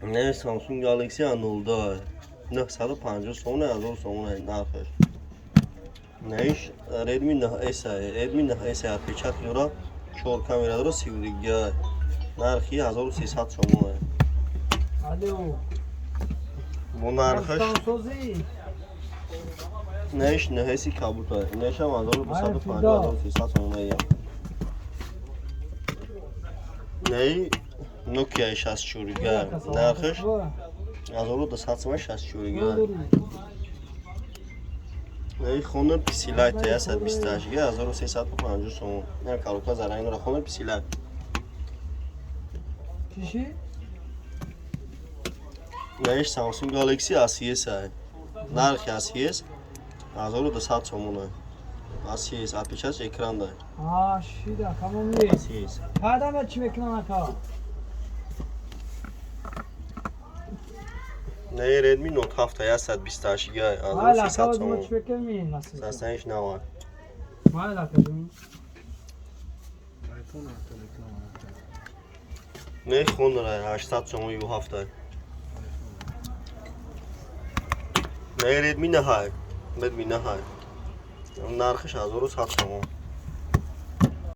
Не Samsung Galaxy A02 950 сомон, 1000 сомон нархаш. Неиш Redmi 9S, Redmi 9S отпечаток дора, 4 камера дора, 32 нархи 1300 сомон. Алло. Бо нархаш Созӣ. Неиш 9S кабута. Нешам 1250 1300 сомон. Ней Nokia 64 нархаш 1200 сомон 64. Ней Honor PC Lite 128 1350 сомон. Не коробка заранг дора Honor PC Lite. Чиши? Неиш Samsung Galaxy A30 нархи A30 1200 сомон. A30 отпечаток экран да. А, шида, тамом нест. A30. Баъдам чӣ мекунам, ака? Не Redmi Note 7 128 Майла, 1300 ака, мо сомон. чӣ мекунем насиб. Састаниш нава. Майла, ака ҷон. iPhone реклама. Не Honor 800 сомон U7. Не Redmi 9. Redmi 9. Нархиш 1100 сомон.